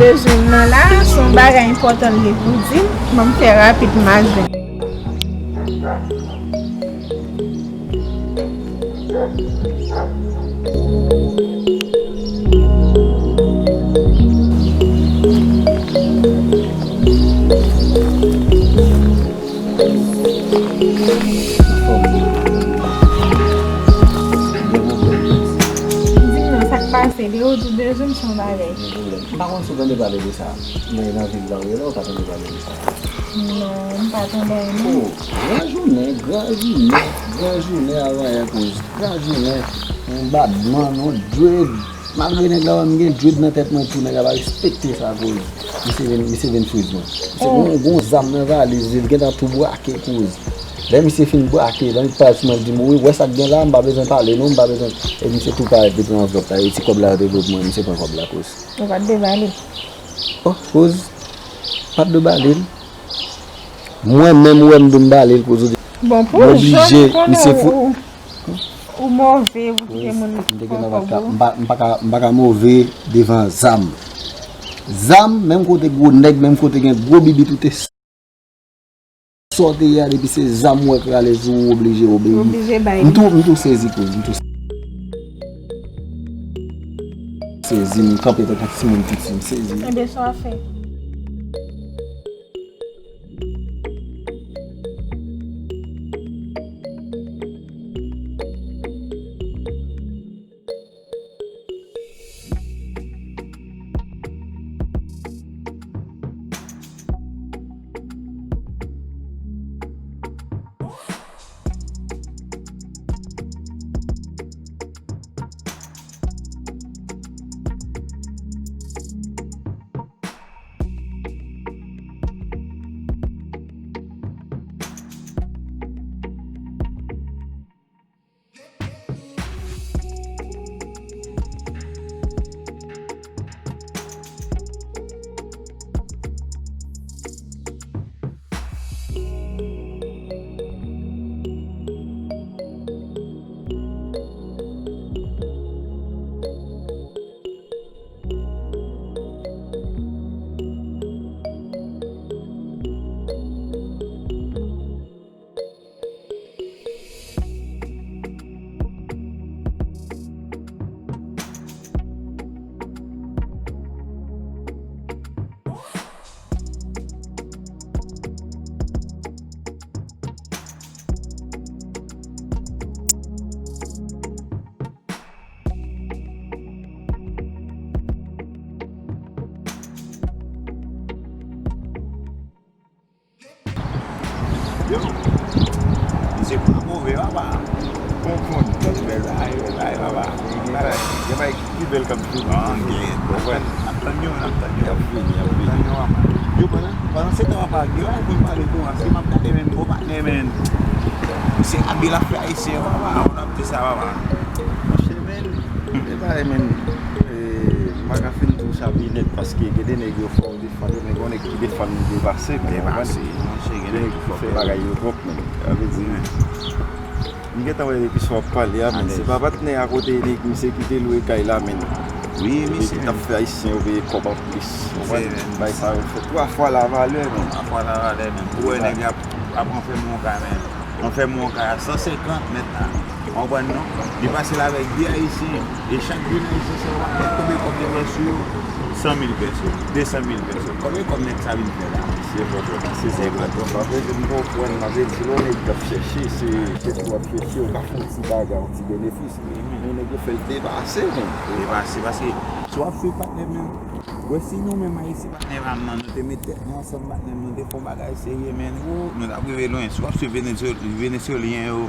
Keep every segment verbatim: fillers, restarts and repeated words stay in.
Bezwen m nan la, se yon bagay enpòtan li pou di m. Ban m fè rapid, m a jwenn. Di m non, sa k pase? Lè w di w bezwen m, se yon bagay. M pa konn si w tande pale de sa. Men nan vil la w ye la, w ka tande pale de sa. Non, m pa tande anyen. Oh, gran jounen, gran jounen, gran jounen avanyè kouz. Gran jounen, yon badman, yon dread. Malgre nèg la wè m gen dread nan tèt mwen tou, nèg la pa respekte sa kouz. Misye vin, misye vin friz mwen. Misye gon, gon zam nan valiz li, li gentan tou brake kouz. Lè misye fin brake, lè li pale sou mwen, li di m, "Wi, wè sa k gen la, m pa bezwen pale non, m pa bezwen." Epi misye tou parèt, li pran anvlòp la, e ti kòb la yo te voye pou mwen, misye pran kòb la kouz. Ou pa t dwe ba li. Oh, kouz. Pa t dwe ba li. Mwen menm ou wè m dwe m ba li kouz ou di. Bon, pou jan m konnen ou, ou, ou move, ou kite moun pran kòb ou. M pa, m pa ka, m pa ka move devan zam. Zam, menm kote gwo nèg, menm kote gen gwo bibit ou te sa w te ye a, depi se zam ou wè k rale sou ou, ou oblije obeyi. Ou oblije bay li. M tou, m tou sezi kouz, m tou sezi, m kanpe tankou timoun piti, m sezi. Ebyen, sa w ap fè? Yo, misye pran move, papa. Konfonn. Bèl bagay, bèl bagay, papa. Gen bagay, gen bagay ki pi bèl k ap vini. Ah, ok. Konprann? N ap tann yo, n ap tann yo. Y ap vini, y ap vini. Tann yo, papa. Yo, pandan, pandan se tan, papa, gen bagay pou n pale tou, paske m ap gade menm, gwo patnè, menm. Se abi l ap fè ayisyen, papa. Ou t ap di sa, papa. Monchè, menm, e bagay, menm, e, m pa ka fin di w sa pi nèt, paske gen de nèg yo fò w defann yo, men gen nèg ki defann depase, men w konprann? Depase, monchè, gen nèg ki fè bagay yo twòp, men. Sa vle di, m gentan wè depi sa w ap pale a, men se pa patnè a kote nèg misye kite lwe kay la, men. Wi, misye. Ki t ap fè ayisyen yo peye kòb anplis. Ou konprann? Bagay sa yo fè twa fwa lavalè, men. Twa fwa lavalè, men. Ou wè nèg la ap, ap anfèmen yon kay, men. Anfèmen yon kay a san senkant mèt la. Ou konprann non? Li pase l avèk de ayisyen. E chak grenn ayisyen sa yo pa konn konbyen kòb yo fè sou yo? San mil pèso, de san mil pèso. Konbyen kòb nèg sa vin fè la? Se vre, vre, se vre. Sa vle di m konprann, sa vle di lè yon nèg k ap chèche, se, se pou w ap chèche, ou ka fè yon ti bagay, yon ti benefis. Men nèg yo fè l depase, men. Depase, paske si w ap swiv patnè m nan, wè si nou menm ayisyen patnè pa m nan, nou te met tèt nou ansanm patnè m, nou te fè yon bagay serye, men, wo, nou t ap rive lwen. Si w ap swiv Venezo-, Venezyelyen yo,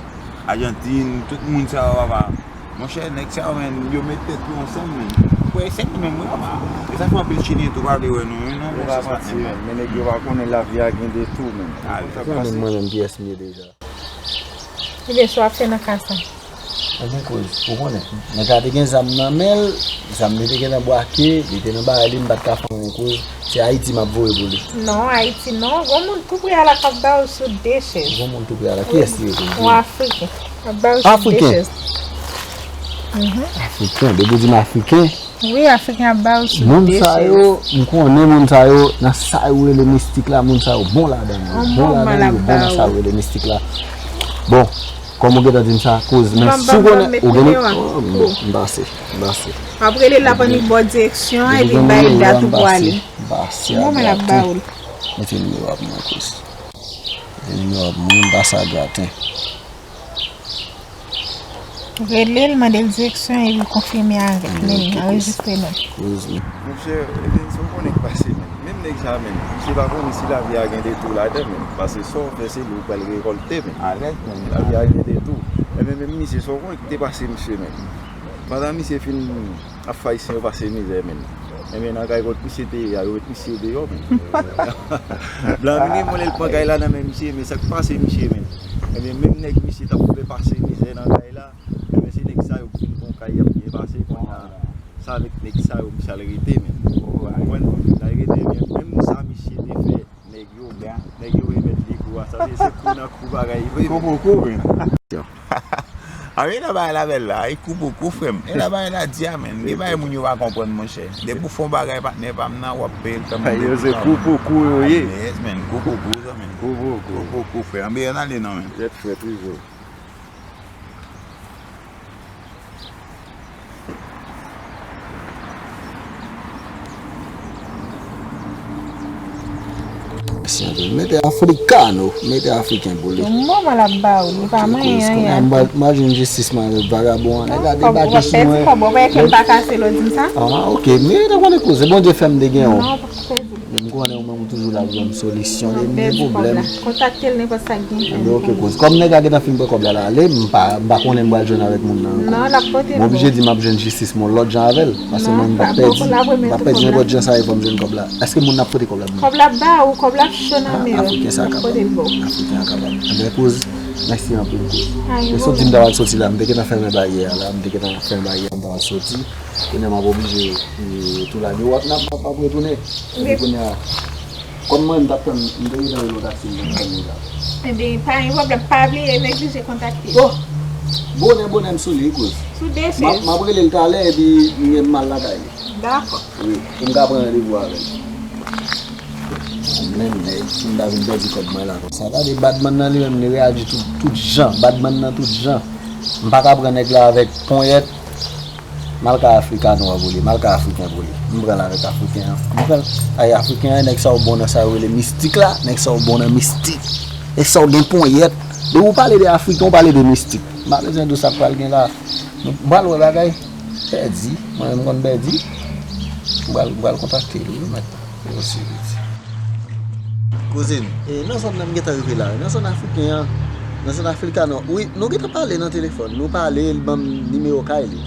Ajantin, tout moun sa yo, papa. Monchè, nèg sa yo, men, yo met tèt yo ansanm, men. Kwè se nou menm, wi, papa. E sa fè anpil Chilyen tou pa vle wè nou, wi, non, men se sa, men, men nèg yo pa konnen lavi a gen de tou, men. Sa menm mwen menm, pyès m ye deja. Ebyen, sa w ap fè nan ka sa? Ebyen, kouz, ou konnen, nèg la te gen zam nan men l, zam li te gentan brake, li te nan bagay li, m pa t ka fè anyen, kouz. Se Ayiti m ap voye pou li. Non, Ayiti non. Gon moun tou prè a la k ap ba w sou de chèz. Gon moun tou prè a la. Kiyès li ye, kouz? Yon Afriken. Ap ba w sou de chèz. Afriken? Mhm. Afriken, depi w di m Afriken. Wi, Afriken ap ba w sou de chèz. Moun sa yo, m konnen moun sa yo, nan sa yo rele mistik la, moun sa yo bon ladan l. Yo bon ladan l, yo bon nan sa yo rele mistik la. Bon, kòm ou gentan di m sa, kouz, men si w konnen, ou gen li, oh, m pase, m pase. W ap rele l, l ap annik ba w direksyon an, epi bay dat ou pou ale. M pase a graten. Mete nimewo a pou mwen, kouz. Mete nimewo a pou mwen, m pase a graten. Rele l, mande l direksyon epi konfime avèk. Men anrejistre non. Monchè, Edenson, ou konnen k pase, men. Menm nèg sa, men. Misye pa konnen si lavi a gen detou ladan, men. Paske sa w fè, se li w pral rekòlte, men. Alèz, men. Lavi a gen detou. Enben, menm misye, sa w konnen k te pase misye, men. Pandan misye fin ap fè Ayisyen yo pase mizè, men. Enben, nan kay kot misye te ye a, yo met misye deyò, men. Blan vin remole l pran kay la nan men misye, men sa k pase misye, men. Enben, menm nèg misye t ap fè pase mizè nan kay la, enben, se nèg sa yo k vin pran kay y ap byen pase, kounye a, se avèk nèg sa yo misye al rete, men. Ou konprann? L al rete, men menm sa misye te fè, nèg yo, nèg yo remèt li kou a. Sa vle di se kou nan kou bagay yo ye. Kou pou kou, men. A wi, nan bagay la bèl la, e kou pou kou, frè m. E nan bagay la di a, men. Gen bagay moun yo pa konprann, monchè. Depi w fè yon bagay, patnè pa m nan, w ap peye l kanmenm. Yo se kou pou kou yo ye. Yes, men. Kou pou kou, zanmi. Kou pou kou. Kou pou kou, frè. Anben, ann ale non, men. Jèt frè, toujou. Mèsi anpil. Mete africano, mete afriken pou li. Yon moman l ap ba ou, li pa manyen anyen. Kouz, kounye a m pral, m pral jwenn jistis mwen avèk vagabon an. Nèg la debake sou mwen. Kòb ou pa wè ke m pa kase l, ou di m sa? Ah, ok. Men ou konnen koze, Bondye fè m te gen yon. Non, pa pèdi. M konnen ou menm ou toujou la pou ban m solisyon, lè m gen pwoblèm. Kontakte l nenpòt sa k gen fè m. Ebyen, ok, kouz. Kòm nèg la gentan fin pran kòb la, l ale, m pa, m pa konnen m pral jwenn avèk moun nan ankò. Non, l ap pote l. M oblije di m ap jwenn jistis mwen lòt jan avè l. Paske mwen, m p ap pèdi, m p ap pèdi nenpòt jan sa ye, fò m jwenn kòb la. Èske moun nan ap pote kòb la pou mwen? Kòb la ap ba ou, kòb la ap cho nan men w. Afriken sa kapab. L ap pote l ba w. Afriken an kapab. Enben, kouz, mèsi anpil, kouz. E soti m ta pral soti la, m te gentan fèmen baryè a la, m te gentan fèmen baryè a, m ta pral soti. Kounye a m ap oblije, e, tou lage w ap, n ap, ap, ap retounen. Epi kounye a, kòm mwen, m t ap tann, m te gentan rele yon taksi, m t ap tann li la. Ebyen, pa gen pwoblèm, pa bliye neglije kontakte. Oh! Bonè, bonè, m sou li, kouz. Sou de chèz. M ap, m ap rele l talè, epi m gen m al lakay li. Dakò. Wi, pou m ka pran randevou avè l. Menm nèg, si m ta vin pèdi kòb mwen la konsa. Gade badman nan li menm, li reyaji tout, tout jan. Badman nan tout jan. M pa ka pran nèg la avèk ponyèt. M al kay afrikano an pou li, m al kay afriken pou li. M pran l avèk afriken an. M pran l, ay, afriken an, nèg sa yo bon nan sa yo rele mistik la. Nèg sa yo bon nan mistik. Nèg sa yo gen ponyèt. Depi w pale de afriken, w pale de mistik. M pa bezwen di w sa k pral gen la. Nou pral wè bagay. Pèdi. Mwen menm m konn pèdi. M pral, m pral kontakte li wi, mèt. Yo swiv li. Kouzin, e, nan zòn nan m gentan rive la wi. Nan zòn afriken an. Nan zòn afrikano. Wi, nou gentan pale nan telefòn. Nou pale, l ban m nimewo kay li.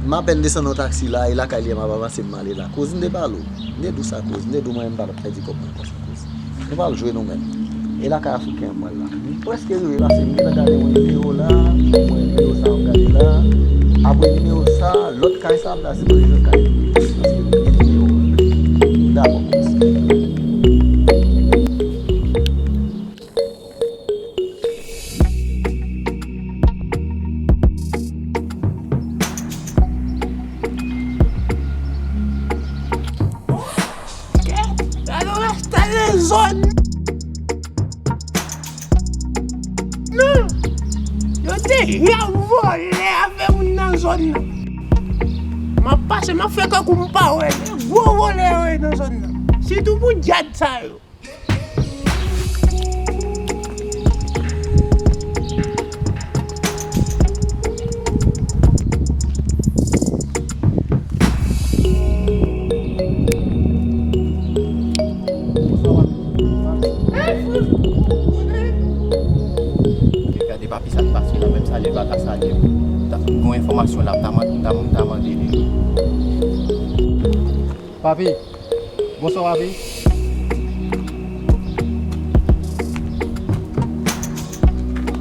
M apèn desann nan taksi la, e lakay li a m ap avanse m ale la. Kouzin, m te pale w. M te di w sa, kouz. M te di w mwen menm m pa t ap pèdi kòb mwen konsa. Nou pral jwe nou menm. E lakay afriken an m pral la. M prèske rive pase m gentan gade yon nimewo la. Mwen nimewo sa m gade la. Apre nimewo sa, lòt kay sa m ta sipoze jwenn kay li. Paske m gen nimewo a. Dakò, kouz. Gade yon rasta nan zòn nan. Yo deja vòlè afè moun nan zòn nan. M ap pase, m ap fè kankou m pa wè. Gwo vòlè yo ye nan zòn nan. Sitou pou djad sa yo. Gade papi sa k pase la, menm sa li pa ka salye m. M ta fin gon enfòmasyon la, m ta man-, m ta, m ta mande li. Papi, bonswa, papi.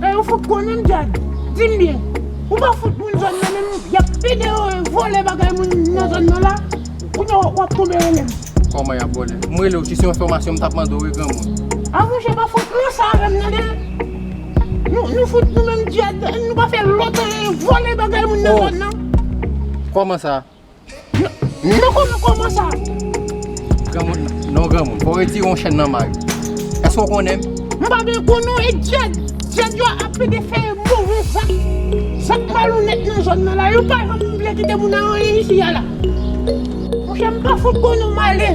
E ou fout konnen m djad. Di m byen. Ou pa fout moun zòn nan menm. Y ap pede vòlè bagay moun nan zòn nan la. Kounye a w ap tonbe rele m. Kòman y ap vòlè? M rele w jis yon enfòmasyon m t ap mande w wi, granmoun. A monchè, pa fout nan sa avè m tande. Nou, nou fout nou menm djad. Nou pa fè lòt, eh, vòlè bagay moun nan zòn nan. Kòman sa? Non, Nou konnen kòman sa. Granmoun, non, granmoun, fò w retire yon chèn nan may ou. Èske w konnen m? M pa vle konnen w e Djèd. Djèd yo ap pede fè move zak. Zak malonèt nan zòn nan la. Yo pa janm vle kite moun nan anyen isi a la. Monchè, m pa fout konnen w m ale.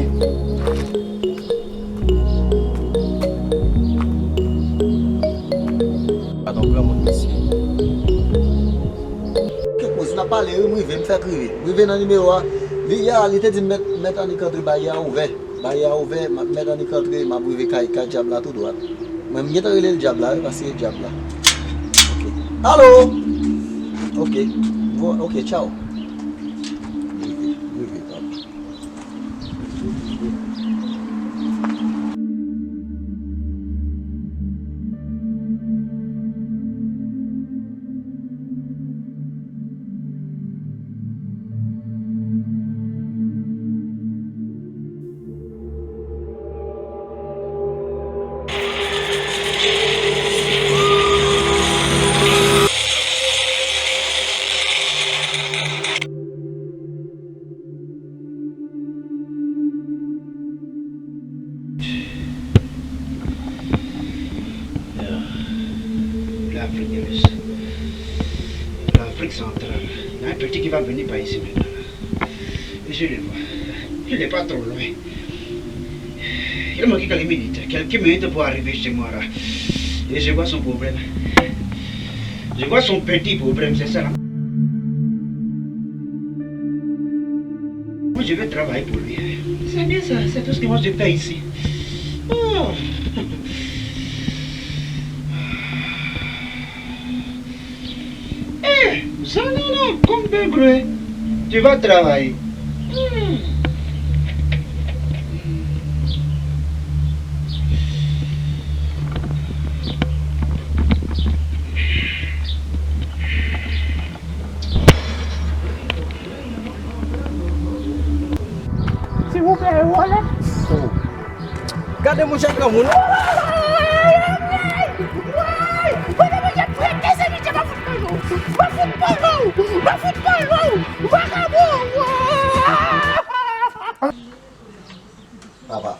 Adan granmoun mesye. Kèk moun, si n ap pale, wi, m rive, m fèk rive. M rive nan nimewo a. Li, ya, li te di m mèt, mèt annik antre, baryè a ouvè. Baryè a ouvè, m ap mèt annik antre, m ap rive kay, kay dyab la tou dwat. Mwen, m gentan rele l dyab la, wi, paske dyab la. Ok. Alo! Ok. Bon, ok, tchaw. M rive, m rive, papa. Lafrik de l'Ouest. Lafrik santral. Gen yon peti ki va vini pa isi mentnan la. Je le vois. Il n'est pas trop loin. Il manque quelques minutes. Quelques minutes pour arriver chez moi là. Et je vois son problème. Je vois son petit problème, c'est ça là. Moi, je vais travailler pour lui. C'est bien ça, c'est tout ce que moi je fais ici. Oh. Eh, ça non, non, comme bébé. Tu vas travailler. Hmm. Silvouplè, e wòlè? Oh. Gade monchè granmoun. Woy! Woy! Gade monchè, prete se misye, pa fout pale w. Pa fout pale w. Pa fout pale w. Vakabon! Papa.